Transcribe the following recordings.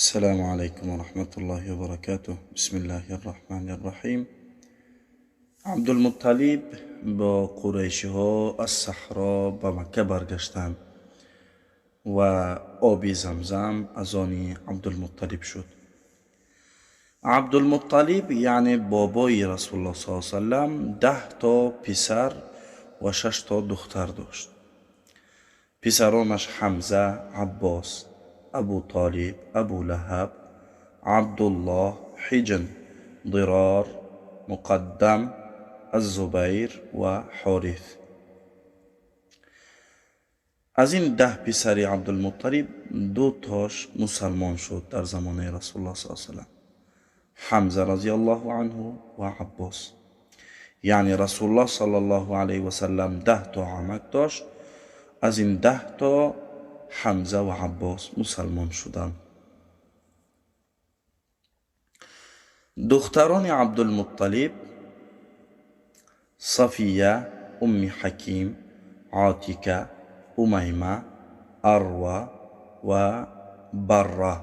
Ассалому алайкум ва раҳматуллоҳи ва баракатуҳ. Бисмиллаҳир раҳмонир раҳим. Абдулмутталиб бо қурайшиҳо аз саҳро ба Макка баргаштанд ва оби Замзам аз они Абдулмутталиб шуд. Абдулмутталиб, яъне бобои Расулуллоҳ саллаллоҳу алайҳи васаллам, 10 то писар ва 6 то духтар дошт. Писаронаш Ҳамза, Аббос, Абу Толиб, Абу Лаҳаб, Абдуллоҳ, Ҳиҷн, Дирор, Муқаддам, Аззубайр ва Ҳорис. Аз ин 10 писари Абдулмутталиб 2 тош мусалмон шуд дар замонаи Расулуллоҳ саллаллоҳу алайҳи васаллам. Ҳамза разияллоҳу анҳу ва Аббос. Яъне Расулуллоҳ саллаллоҳу алайҳи васаллам 10 то амак дошт. Аз ин 10 то Ҳамза ва Аббос мусалмон шуданд. Духтарони Абдулмутталиб Сафия, Умми Ҳаким, Отика, Умайма, Арва ва Барра.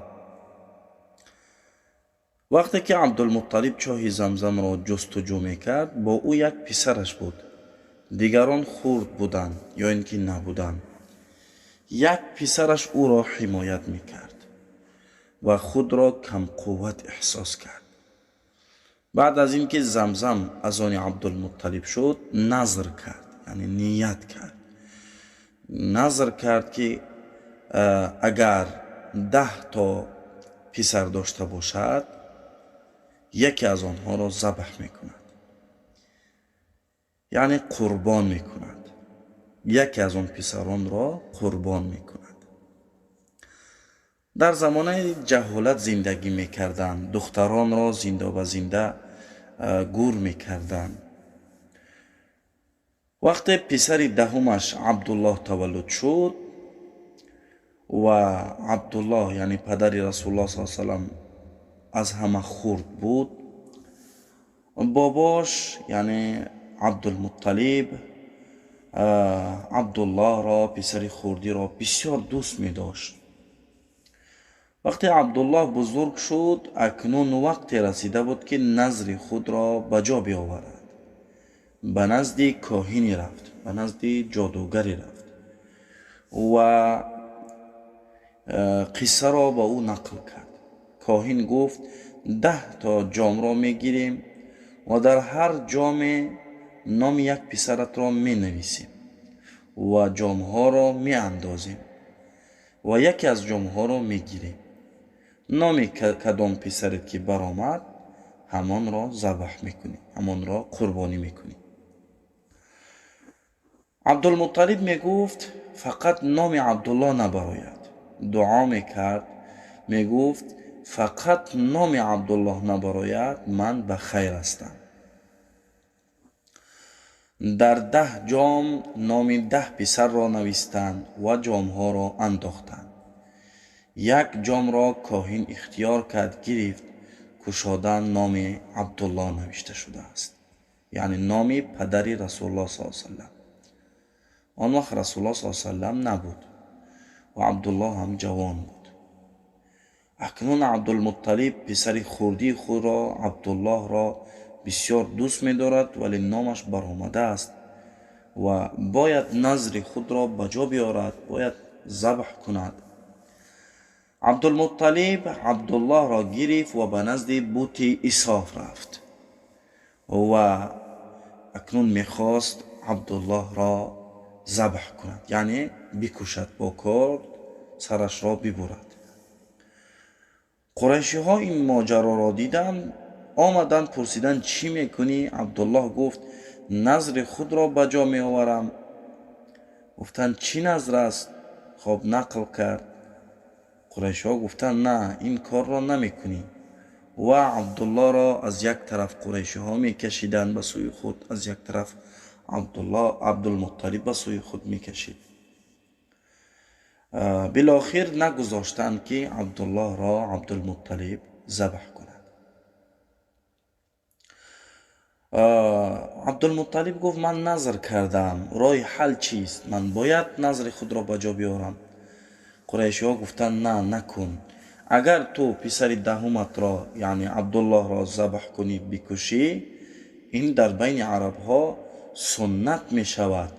Вақте ки Абдулмутталиб чоҳи Замзамро ҷустуҷӯ мекард, бо ӯ як писараш буд. Дигарон хурд буданд ё ин ки набуданд. Як писараш ӯро ҳимоят мекард ва худро камқувват эҳсос кард. Баъд аз ин ки Замзам аз они Абдулмутталиб шуд, назр кард, яъне ният кард. Назр кард, ки агар 10 то писар дошта бошад, яке аз онҳоро забҳ мекунад, яъне қурбон мекунад. Яке аз он писаронро қурбон мекунад. Дар замонаи ҷаҳолат зиндагӣ мекарданд, духтаронро зинда ба зинда гур мекарданд. Вақте писари даҳумаш Абдуллоҳ таваллуд шуд ва Абдуллоҳ, яъне падари Расулуллоҳ саллаллоҳу алайҳи васаллам, аз ҳама хурд буд, бобош, яъне Абдулмутталиб, Абдуллоҳро, писари хурдиро бисёр дӯст медошт. Вақте Абдуллоҳ бузург шуд, акнун вақте расида буд, ки назри худро ба ҷо биоварад. Ба назди коҳине рафт, ба назди ҷодугаре рафт ва қиссаро ба ӯ нақл кард. Коҳин гуфт: 10 то ҷомро мегирем ва дар ҳар ҷоме номи як писаратро менависем ва ҷомҳоро меандозем ва яке аз ҷомҳоро мегирем. Номи кадом писарет ки баромад, ҳамонро забҳ мекунӣ, ҳамонро қурбонӣ мекунӣ. Абдулмутталиб мегуфт: фақат номи Абдуллоҳ набарояд. Дуо мекард, мегуфт: фақат номи Абдуллоҳ набарояд, ман ба хайр ҳастам. Дар 10 ҷом номи 10 писарро навистанд ва ҷомҳоро андохтанд. Як ҷомро коҳин ихтиёр кард, гирифт, кушодан номи Абдуллоҳ навишта шудааст, яъне номи падари Расулуллоҳ саллаллоҳу алайҳи васаллам. Он вақт Расулуллоҳ саллаллоҳу алайҳи васаллам набуд ва Абдуллоҳ ҳам ҷавон буд. Акнун Абдулмутталиб писари хурдии худро, Абдуллоҳро, бисёр дӯст медорад, вале номаш баромадааст ва бояд назри худро ба ҷо биёрад, бояд забҳ кунад. Абдулмутталиб Абдуллоҳро гирифт ва ба назди бути Исоф рафт ва акнун мехост Абдуллоҳро забҳ кунад, яъне бикушад, бо корд сарашро бибурад. Қурайшиҳо ин моҷароро диданд, омаданд, пурсиданд: чӣ мекунӣ? Абдуллоҳ гуфт: назри худро ба ҷо меоварам. Гуфтанд: чӣ назр аст? Хоб нақл кард. Қурайшиҳо гуфтанд: на, ин корро намекунӣ. Ва Абдуллоҳро аз як тараф қурайшиҳо мекашиданд ба сӯи худ, аз як тараф Абдулмутталиб ба сӯи худ мекашид. Билохир нагузоштанд, ки Абдуллоҳро Абдулмутталиб забҳ кунад. Абдулмутталиб гуфт: ман назр кардам, роҳи ҳал чист? Ман бояд назри худро ба ҷо биёрам. Қурайшиҳо гуфтанд: на, накун. Агар ту писари даҳуматро, яъне Абдуллоҳро забҳ кунӣ, бикушӣ, ин дар байни арабҳо суннат мешавад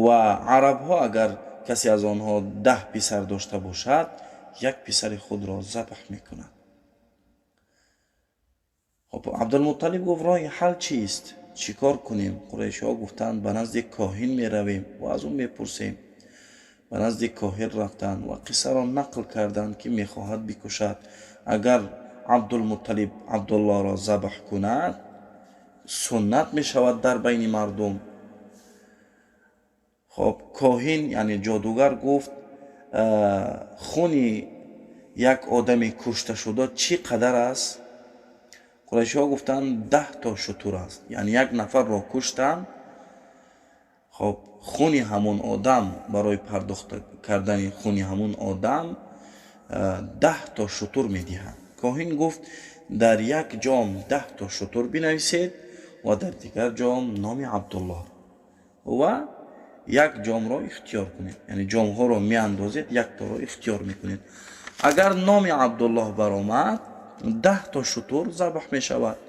ва арабҳо агар касе аз онҳо 10 писар дошта бошад, як писари худро забҳ мекунад. Хоб, Абдулмутталиб гуфт: роҳи ҳал чист? Чӣ кор кунем? Қурайшиҳо гуфтанд: ба назди коҳин меравем ва аз ӯ мепурсем. Ба назди коҳин рафтанд ва қиссаро нақл карданд, ки мехоҳад бикушад. Агар Абдулмутталиб Абдуллоҳро забҳ кунад, суннат мешавад дар байни мардум. Хоб, коҳин, яъне ҷодугар, гуфт: хуни як одами кушташуда чӣ қадар аст? Қурайшиҳо гуфтанд: 10 то шутур аст. Яъне як нафарро куштанд, хоб, хуни ҳамон одам барои пардохт кардани хуни ҳамон одам 10 то шутур медиҳанд. Коҳин гуфт: дар як ҷом 10 то шутур бинависед ва дар дигар ҷом номи Абдуллоҳ ва як ҷомро ихтиёр кунед. Яъне ҷомҳоро меандозед, якторо ихтиёр мекунед. Агар номи Абдуллоҳ баромад, 10 то шутур забҳ мешавад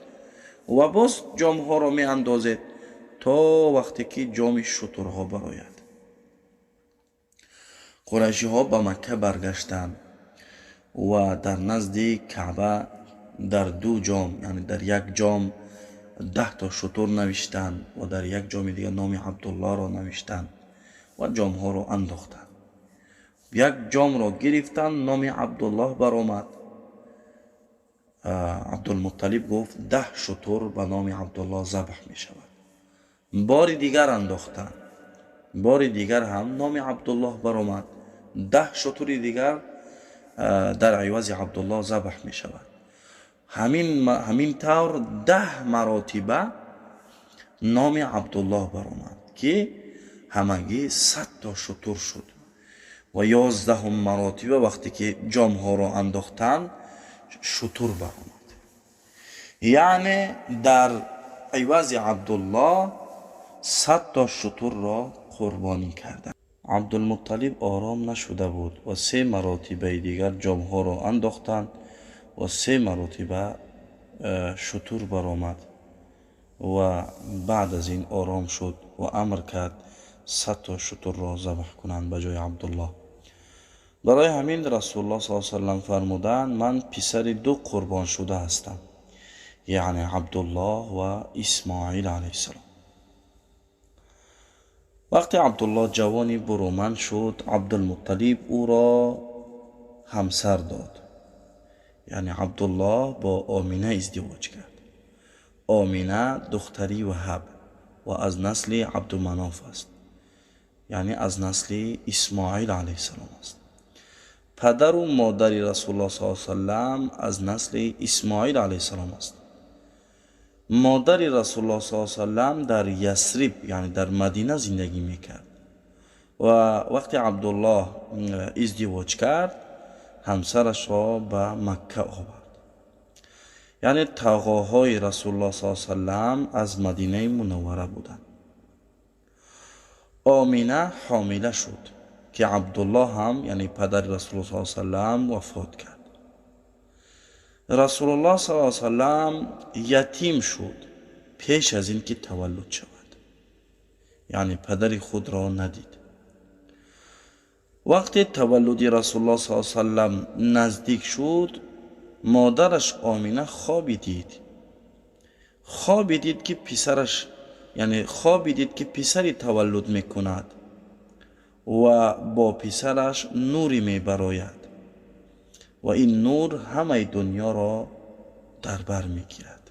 ва боз ҷомҳоро меандозед то вақте ки ҷоми шутурҳо барояд. Қурайшиҳо ба Макка баргаштанд ва дар назди Каъба дар ду ҷом, яъне дар як ҷом 10 то шутур навиштанд ва дар як ҷоми дигар номи Абдуллоҳро навиштанд ва ҷомҳоро андохтанд. Як ҷомро гирифтанд, номи Абдуллоҳ баромад. Абдулмутталиб гуфт: 10 шутур ба номи Абдуллоҳ забҳ мешавад. Бори дигар андохтанд, бори дигар ҳам номи Абдуллоҳ баромад. 10 шутури дигар дар ивази Абдуллоҳ забҳ мешавад. Ҳамин тавр 10 маротиба номи Абдуллоҳ баромад, ки ҳамагӣ 100 то шутур шуд. Ва 11 маротиба вақте ки ҷомҳоро андохтанд, шутур баромад. Яъне дар ивази Абдуллоҳ 100 то шутурро қурбонӣ карданд. Абдулмутталиб ором нашуда буд ва 3 маротибаи дигар ҷомҳоро андохтанд ва 3 маротиба шутур баромад ва баъд аз ин ором шуд ва амр кард 100 то шутурро забҳ кунанд ба ҷои Абдуллоҳ. Барои ҳамин Расулуллоҳ саллаллоҳу алайҳи васаллам фармуданд: ман писари ду қурбоншуда ҳастам, яъне Абдуллоҳ ва Исмоил алайҳиссалом. Вақте Абдуллоҳ ҷавони буруманд шуд, Абдулмутталиб ӯро ҳамсар дод. Яъне Абдуллоҳ бо Омина издивоҷ кард. Омина духтари Ваҳаб ва аз насли Абдуманоф аст, яъне аз насли Исмоил алайҳиссалом аст. Падару модари Расулуллоҳ саллаллоҳу алайҳи васаллам аз насли Исмоил алайҳиссалом аст. Модари Расулуллоҳ саллаллоҳу алайҳи васаллам дар Ясриб, яъне дар Мадина зиндагӣ мекард ва вақте Абдуллоҳ издивоҷ кард, ҳамсарашро ба Макка овард. Яъне тағоҳои Расулуллоҳ саллаллоҳу алайҳи васаллам аз Мадинаи Мунаввара буданд. Омина ҳомила шуд, ки Абдуллоҳ ҳам, яъне падари Расулуллоҳ саллаллоҳу алайҳи васаллам, вафот кард. Расулуллоҳ саллаллоҳу алайҳи васаллам ятим шуд пеш аз ин ки таваллуд шавад, яъне падари худро надид. Вақте таваллуди Расулуллоҳ саллаллоҳу алайҳи васаллам наздик шуд, модараш Омина хоби дид. Хоби дид, ки писараш, яъне хоби дид, ки писари таваллуд мекунад ва бо писараш нуре мебарояд ва ин нур ҳамаи дунёро дар бар мегирад.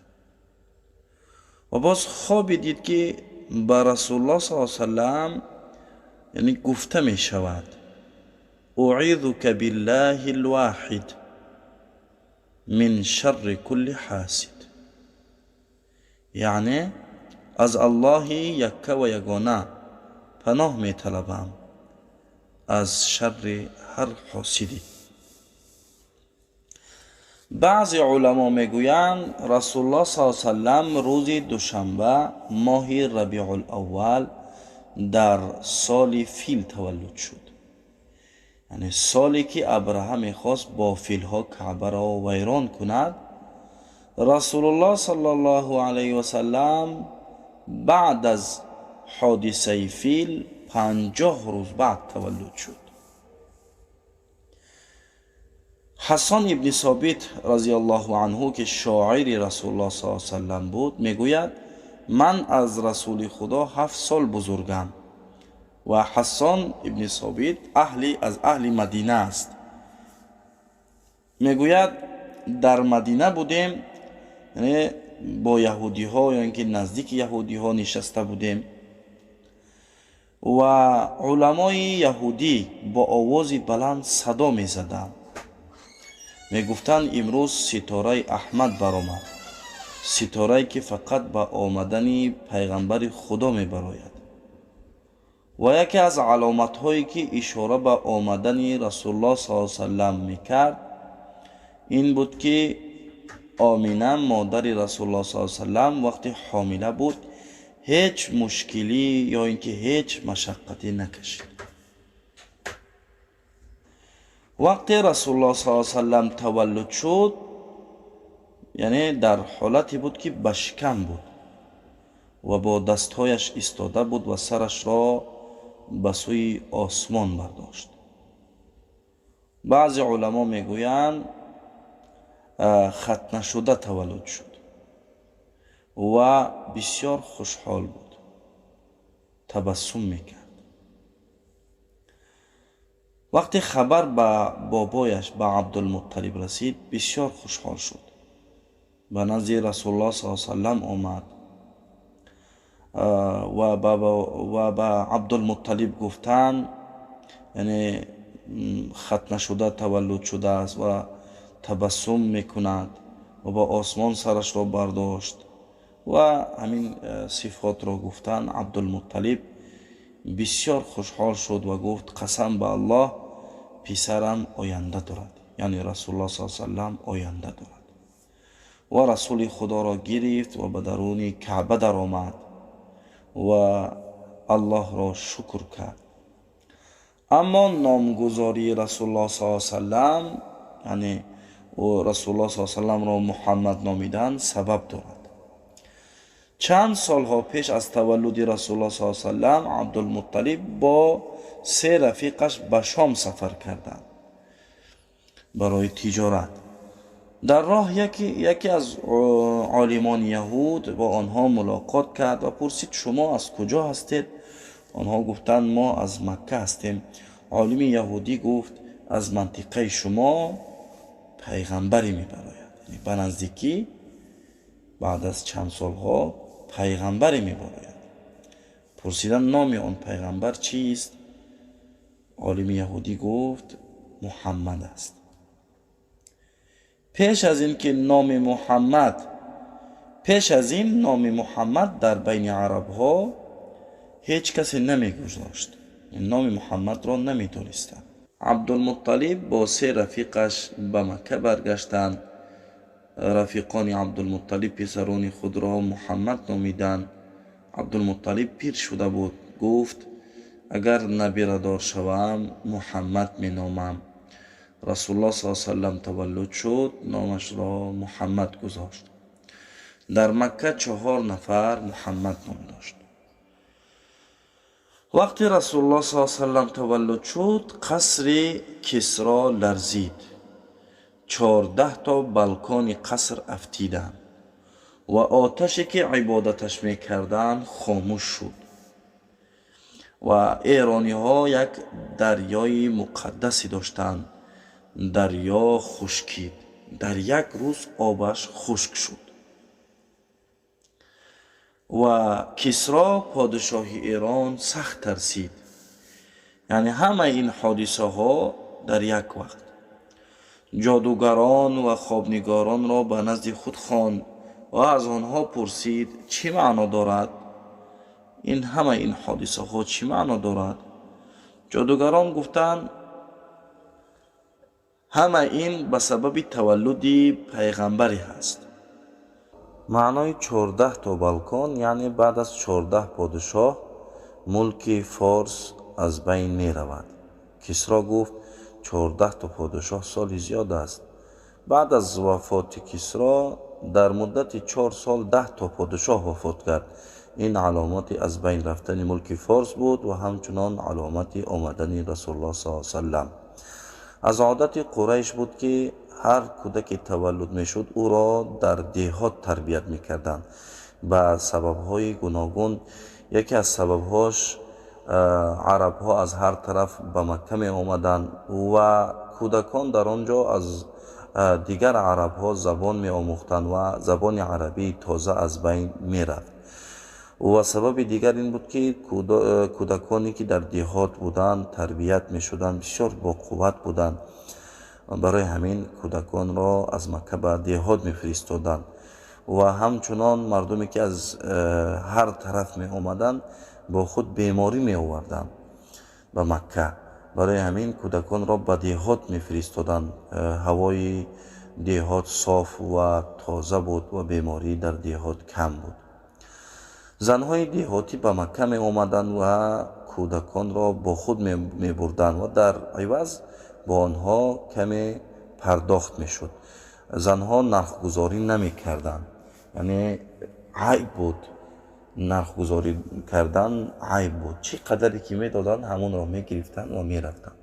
Ва боз хоби дид, ки ба Расулуллоҳ саллаллоҳу алайҳи васаллам, яъне гуфта мешавад: أعيذك بالله الواحد من شر كل حاسد. Яъне аз Аллоҳи якка ва ягона паноҳ металабам аз шарри ҳар ҳосидӣ. Баъзе уламо мегӯянд, Расулуллоҳ саллаллоҳу алайҳи васаллам рӯзи душанба, моҳи Рабиулаввал, дар соли фил таваллуд шуд. Яъне соле ки Абраҳа мехост бо филҳо Каъбаро вайрон кунад, Расулуллоҳ саллаллоҳу алайҳи васаллам баъд аз ҳодисаи фил 50 рӯз баъд таваллуд шуд. Ҳасан ибни Собит разияллоҳу анҳу, ки шоири Расулуллоҳ саллаллоҳу алайҳи васаллам буд, мегӯяд: ман аз Расули Худо 7 сол бузургам. Ва Ҳасан ибни Собит аз аҳли Мадина аст. Мегӯяд: дар Мадина будем, яъне бо яҳудиҳо ё ин ки наздики яҳудиҳо нишаста будем ва уламои яҳудӣ бо овози баланд садо мезаданд. Мегуфтанд: имрӯз ситораи Аҳмад баромад, ситорае ки фақат ба омадани пайғамбари Худо мебарояд. Ва яке аз аломатҳое ки ишора ба омадани Расулуллоҳ саллаллоҳу алайҳи васаллам мекард ин буд ки Омина, модари Расулуллоҳ саллаллоҳу алайҳи васаллам, вақти ҳомила буд ҳеҷ мушкилӣ ё ин ки ҳеҷ машаққате накашид. Вақте Расулуллоҳ саллаллоҳу алайҳи васаллам таваллуд шуд, яъне дар ҳолате буд ки ба шикам буд ва бо дастҳояш истода буд ва сарашро ба сӯи осмон бардошт. Баъзе уламо мегӯянд хатнашуда таваллуд шуд ва бисёр хушҳол буд, табассум мекард. Вақте хабар ба бобояш, ба Абдулмутталиб расид, бисёр хушҳол шуд. Ба назди Расулуллоҳ саллаллоҳу алайҳи васаллам омад ва ба Абдулмутталиб гуфтанд, яъне хатнашуда таваллуд шудааст ва табассум мекунад ва ба осмон сарашро бардошт ва ҳамин сифотро гуфтанд. Абдулмутталиб бисёр хушҳол шуд ва гуфт: қасам ба Аллоҳ, писарам оянда дорад, яъне Расулуллоҳ саллаллоҳу алайҳи васаллам оянда дорад. Ва Расули Худоро гирифт ва ба даруни Каъба даромад ва Аллоҳро шукр кард. Аммо номгузории Расулуллоҳ саллаллоҳу алайҳи васаллам, яъне Расулуллоҳ саллаллоҳу алайҳи васалламро Муҳаммад номидан сабаб дорад. Чанд солҳо пеш аз таваллуди Расулуллоҳ саллаллоҳу алайҳи васаллам Абдулмутталиб бо 3 рафиқаш ба Шом сафар карданд барои тиҷорат. Дар роҳ яке аз олимони яҳуд бо онҳо мулоқот кард ва пурсид: шумо аз куҷо ҳастед? Онҳо гуфтанд: мо аз Макка ҳастем. Олими яҳудӣ гуфт: аз мантиқаи шумо пайғамбаре мебарояд, яъне ба наздикӣ баъд аз чанд солҳо пайғамбаре мебарояд. Пурсиданд: номи он пайғамбар чист? Олими яҳудӣ гуфт: Муҳаммад аст. Пеш аз ин ки номи Муҳаммад, пеш аз ин номи Муҳаммад дар байни арабҳо ҳеҷ касе намегузошт, номи Муҳаммадро намедонистанд. Абдулмутталиб бо 3 рафиқаш ба Макка баргаштанд. Рафиқони Абдулмутталиб писарони худро Муҳаммад номиданд. Абдулмутталиб пир шуда буд. Гуфт: агар набирадор шавам, Муҳаммад меномам. Расулуллоҳ саллаллоҳу алайҳи васаллам таваллуд шуд, номашро Муҳаммад гузошт. Дар Макка 4 нафар Муҳаммад ном дошт. Вақте Расулуллоҳ саллаллоҳу алайҳи васаллам таваллуд шуд, қасри Кисро ларзид. 14 то балкони қаср афтиданд ва оташе ки ибодаташ мекарданд хомӯш шуд. Ва эрониҳо як дарёи муқаддасе доштанд. Дарё хушкид. Дар як рӯз обаш хушк шуд. Ва Кисро, подшоҳи Эрон, сахт тарсид. Яъне ҳамаи ин ҳодисаҳо дар як вақт. Ҷодугарон ва хобнигоронро ба назди худ хонд ва аз онҳо пурсид: чӣ маъно дорад? Ин ҳама ин ҳодисаҳо чӣ маъно дорад? Ҷодугарон гуфтанд: ҳама ин ба сабаби таваллуди пайғамбаре ҳаст. Маънои 14 то балкон, яъне баъд аз 14 подшоҳ мулки Форс аз байн меравад. Кисро гуфт: 14 то подишоҳ соли зиёд аст. Баъд аз вафоти Кисро дар муддати 4 сол 10 то подишоҳ вафот кард. Ин аломати аз байн рафтани мулки форс буд ва ҳамчунон аломати омадани Расулуллоҳ саллаллоҳу алайҳи васаллам. Аз одати Қурайш буд, ки ҳар кӯдаке таваллуд мешуд, ӯро дар деҳот тарбият мекарданд ба сабабҳои гуногун. Яке аз сабабҳош, арабҳо аз ҳар тараф ба Макка меомаданд ва кӯдакон дар он ҷо аз дигар арабҳо забон меомӯхтанд ва забони арабии тоза аз байн мерафт. Ва сабаби дигар ин буд, ки кӯдаконе ки дар деҳот буданд, тарбият мешуданд, бисёр боқувват буданд. Барои ҳамин кӯдаконро аз Макка ба деҳот мефиристоданд. Ва ҳамчунон мардуме ки аз ҳар тараф меомаданд, бо худ беморӣ меоварданд ба Макка. Барои ҳамин кӯдаконро ба деҳот мефиристоданд. Ҳавои деҳот соф ва тоза буд ва беморӣ дар деҳот кам буд. Занҳои деҳотӣ ба Макка меомаданд ва кӯдаконро бо худ мебурданд ва дар иваз бо онҳо каме пардохт мешуд. Занҳо нархгузорӣ намекарданд, яъне айб буд нархгузорӣ кардан, айб буд. Чӣ қадаре ки медоданд, ҳамонро мегирифтанд ва мерафтанд.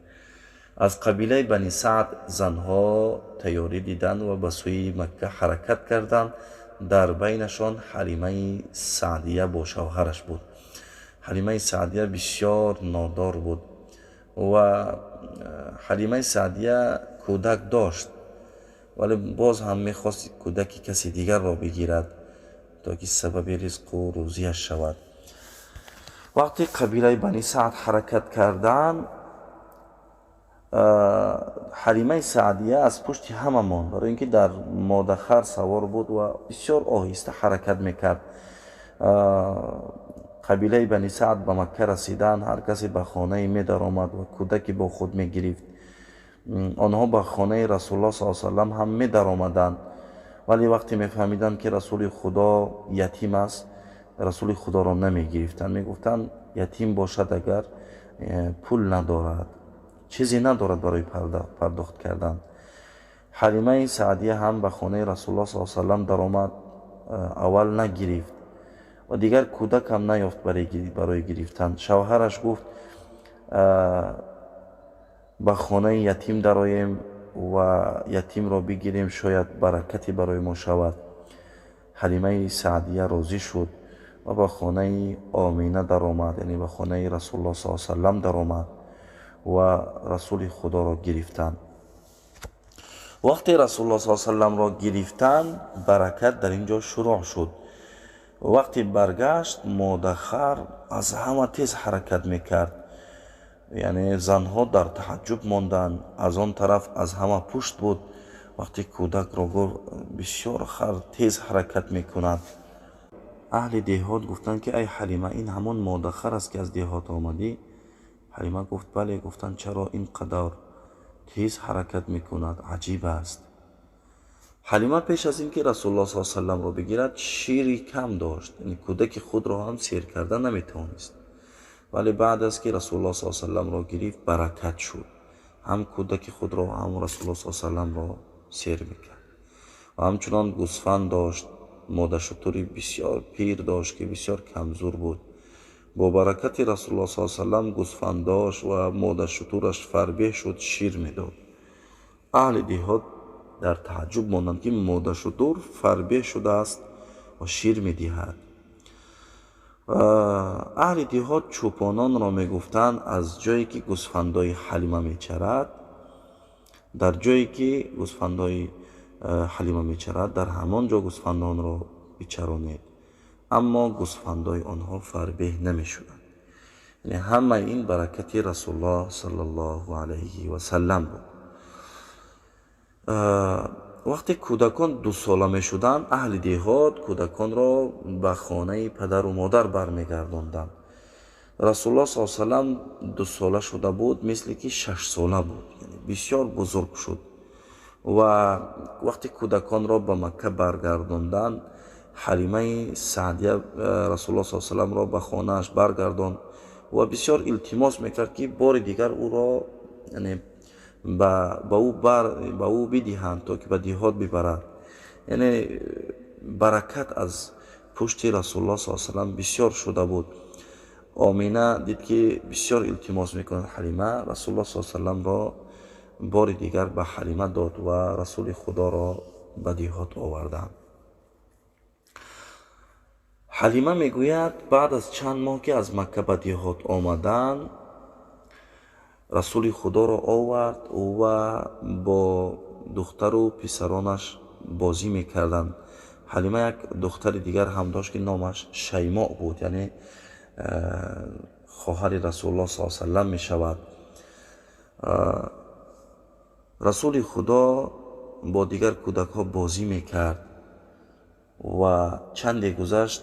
Аз қабилаи Бани Саъд занҳо тайёрӣ диданд ва ба сӯи Макка ҳаракат карданд. Дар байнашон Ҳалимаи Саъдия бо шавҳараш буд. Ҳалимаи Саъдия бисёр нодор буд ва Ҳалимаи Саъдия кӯдак дошт, вале боз ҳам мехост кӯдаки каси дигарро бигирад, то ки сабаби ризқу рӯзияш шавад. Вақте қабилаи Бани Саъд ҳаракат карданд, Ҳалимаи Саъдия аз пушти ҳама монд, барои ин ки дар модахар савор буд ва бисёр оҳиста ҳаракат мекард. Қабилаи Бани Саъд ба Макка расиданд, ҳар касе ба хонае медаромад ва кӯдаке бо худ мегирифт. Онҳо ба хонаи Расулуллоҳ саллаллоҳу алайҳи васаллам ҳам медаромаданд, вале вақте мефаҳмиданд, ки Расули Худо ятим аст, Расули Худоро намегирифтанд. Мегуфтанд, ятим бошад агар, пул надорад, чизе надорад барои пардохт кардан. Ҳалимаи Саъдия ҳам ба хонаи Расулуллоҳ саллаллоҳу алайҳи васаллам даромад, аввал нагирифт ва дигар кӯдак ҳам наёфт барои гирифтан. Шавҳараш гуфт, ба хонаи ятим дароем ва ятимро бигирем, шояд баракате барои мо шавад. Ҳалимаи Саъдия розӣ шуд ва ба хонаи Омина даромад, яъне ба хонаи Расулуллоҳ саллаллоҳу алайҳи васаллам даромад ва Расули Худоро гирифтанд. Вақте Расулуллоҳ саллаллоҳу алайҳи васалламро гирифтанд, баракат дар ин ҷо шурӯъ шуд. Вақте баргашт, модахар аз ҳама тез ҳаракат мекард. Яъне занҳо дар таъаҷҷуб монданд. Аз он тараф аз ҳама пушт буд. Вақте кӯдакро гуфт, бисёр хар тез ҳаракат мекунад. Аҳли деҳот гуфтанд, ки ай Ҳалима, ин ҳамон модахар аст, ки аз деҳот омадӣ? Ҳалима гуфт, бале. Гуфтанд, чаро ин қадар тез ҳаракат мекунад? Аҷиб аст. Ҳалима пеш аз ин ки Расулуллоҳ саллаллоҳу алайҳи васалламро бигирад, шири кам дошт, яъне кӯдаки худро ҳам сер карда наметавонист. Вале баъд аз ки Расулуллоҳ саллаллоҳу алайҳи васалламро гирифт, баракат шуд. Ҳам кӯдаки худро, ҳам Расулуллоҳ саллаллоҳу алайҳи васалламро сер мекард. Ва ҳамчунон гӯсфанд дошт, модашутури бисёр пир дошт, ки бисёр камзур буд. Бо баракати Расулуллоҳ саллаллоҳу алайҳи васаллам гӯсфандош ва модашутураш фарбеҳ шуд, шир медод. Аҳли деҳот дар таъаҷҷуб монданд, ки модашутур фарбеҳ шудааст ва шир медиҳад. Аҳли деҳот чӯпононро мегуфтанд, аз ҷое ки гӯсфандои Ҳалима мечарад, дар ҷое ки гӯсфандои Ҳалима мечарад, дар ҳамон ҷо гӯсфандонро бичаронед. Аммо гӯсфандои онҳо фарбеҳ намешуданд. Яъне ҳамаи ин баракати Расулуллоҳ саллаллоҳу алайҳи васаллам буд. Вақте кӯдакон 2 сола мешуданд, аҳли деҳот кӯдаконро ба хонаи падару модар бармегардонданд. Расулуллоҳ саллаллоҳу алайҳи васаллам 2 сола шуда буд, мисле ки 6 сола буд, яъне бисёр бузург шуд. Ва вақте кӯдаконро ба Макка баргардонданд, Ҳалимаи Саъдия Расулуллоҳ саллаллоҳу алайҳи васалламро ба хонааш баргардонд ва бисёр илтимос мекард, ки бори дигар ӯро, яъне ба ӯ бидиҳанд, то ки ба деҳот бибарад. Яъне баракат аз пушти Расулуллоҳ саллаллоҳу алайҳи васаллам бисёр шуда буд. Омина дид, ки бисёр илтимос мекунад Ҳалима, Расулуллоҳ саллаллоҳу алайҳи васалламро бори дигар ба Ҳалима дод ва Расули Худоро ба деҳот оварданд. Ҳалима мегӯяд, баъд аз чанд моҳ, ки аз Макка ба деҳот омаданд, Расули Худоро овард ва бо духтару писаронаш бозӣ мекарданд. Ҳалима як духтари дигар ҳам дошт, ки номаш Шаймоъ буд, яъне хоҳари Расулуллоҳ саллаллоҳу алайҳи васаллам мешавад. Расули Худо бо дигар кӯдакҳо бозӣ мекард ва чанде гузашт,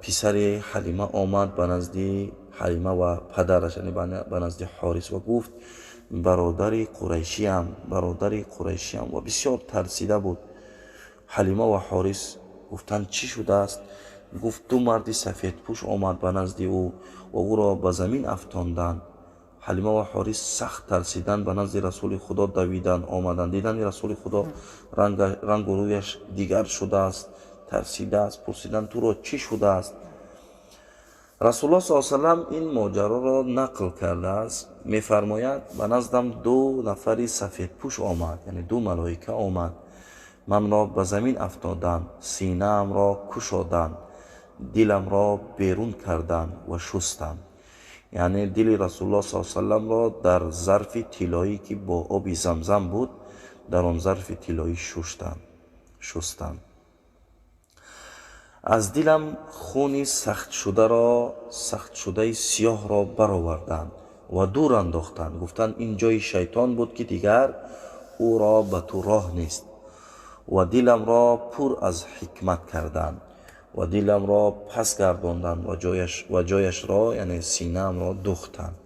писари Ҳалима омад ба назди Ҳалима ва падараш, яъне ба назди Ҳорис, ва гуфт: «Бародари қурайшиам, бародари қурайшиам», ва бисёр тарсида буд. Ҳалима ва Ҳорис гуфтанд: «Чӣ шудааст?» Гуфт, ду марди сафедпӯш омад ба назди ӯ ва ӯро ба замин афтонданд. Ҳалима ва Ҳорис сахт тарсиданд, ба назди Расули Худо давиданд омаданд. Диданд, Расули Худо рангу рӯяш дигар шудааст, тарсидааст. Пурсиданд: «Туро чӣ шудааст?» Расулуллоҳ саллаллоҳу алайҳи васаллам ин моҷароро нақл кардааст. Мефармояд: «Ба наздам ду нафари сафедпӯш омад, яъне ду малоика омад, манро ба замин афтоданд, синаамро кушоданд, диламро берун карданд ва шустанд». Яъне дили Расулуллоҳ саллаллоҳу алайҳи васалламро дар зарфи тиллоӣ, ки бо оби Замзам буд, дар он зарфи тиллоӣ шустанд. Аз дилам хуни сахтшудаи сиёҳро бароварданд ва дур андохтанд. Гуфтанд: «Ин ҷои шайтон буд, ки дигар ӯро ба ту роҳ нест». Ва диламро пур аз ҳикмат карданд ва диламро пас гардонданд ва ҷояшро, яъне синаамро, духтанд.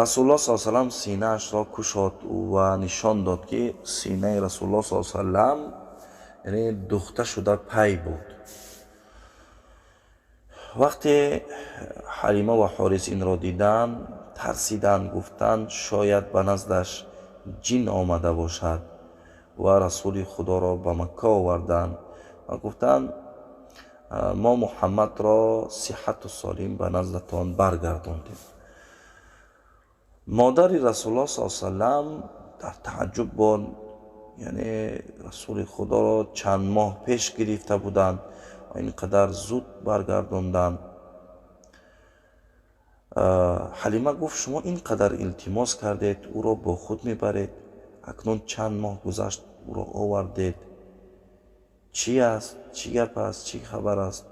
Расулуллоҳ саллаллоҳу алайҳи васаллам синаашро кушод ва нишон дод, ки синаи Расулуллоҳ саллаллоҳу алайҳи васаллам, яъне, духта шуда пай буд. Вақте Ҳалима ва Ҳорис инро диданд, тарсиданд, гуфтанд, шояд ба наздаш ҷин омада бошад, ва Расули Худоро ба Макка оварданд ва гуфтанд: «Мо Муҳаммадро сиҳату солим ба наздатон баргардондем». Модари Расулуллоҳ саллаллоҳу алайҳи васаллам дар тааҷҷуб буд, яъне Расули Худоро чанд моҳ пеш гирифта буданд ва ин қадар зуд баргардонданд. Ҳалима гуфт: «Шумо ин қадар илтимос кардед, ӯро бо худ мебаред, акнун чанд моҳ гузашт, ӯро овардед, чӣ аст, чӣ гап аст, чӣ хабар аст?»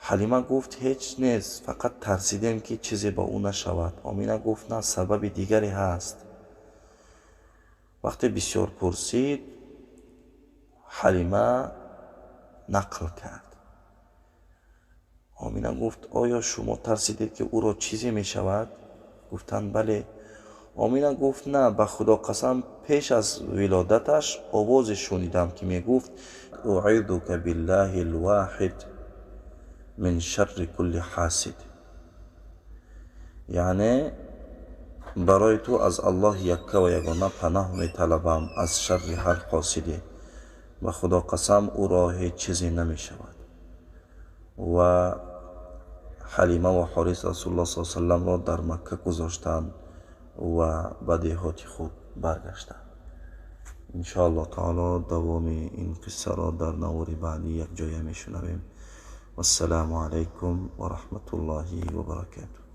Ҳалима гуфт: «Ҳеҷ нест, фақат тарсидем, ки чизе ба ӯ нашавад». Омина гуфт: «На, сабаби дигаре ҳаст». Вақте бисёр пурсид, Ҳалима нақл кард. Омина гуфт: «Оё шумо тарсидед, ки ӯро чизе мешавад?» Гуфтанд: «Бале». Омина гуфт: «На, ба Худо қасам, пеш аз вилодаташ овозе шунидам, ки мегуфт: أعيذك بالله الواحد من شر كل حاسد», яъне барои ту аз Аллоҳи якка ва ягона паноҳ металабам аз шарри ҳар ҳосиде. Ба Худо қасам, ӯро ҳеҷ чизе намешавад. Ва Ҳалима ва Ҳорис Расулуллоҳ саллаллоҳу алайҳи васалламро дар Макка гузоштанд ва ба деҳоти худ баргаштанд. Иншоаллоҳ таоло, давоми ин қиссаро дар навори баъдӣ якҷоя мешунавем. Вассалому алайкум ва раҳматуллоҳи ва баракатуҳ.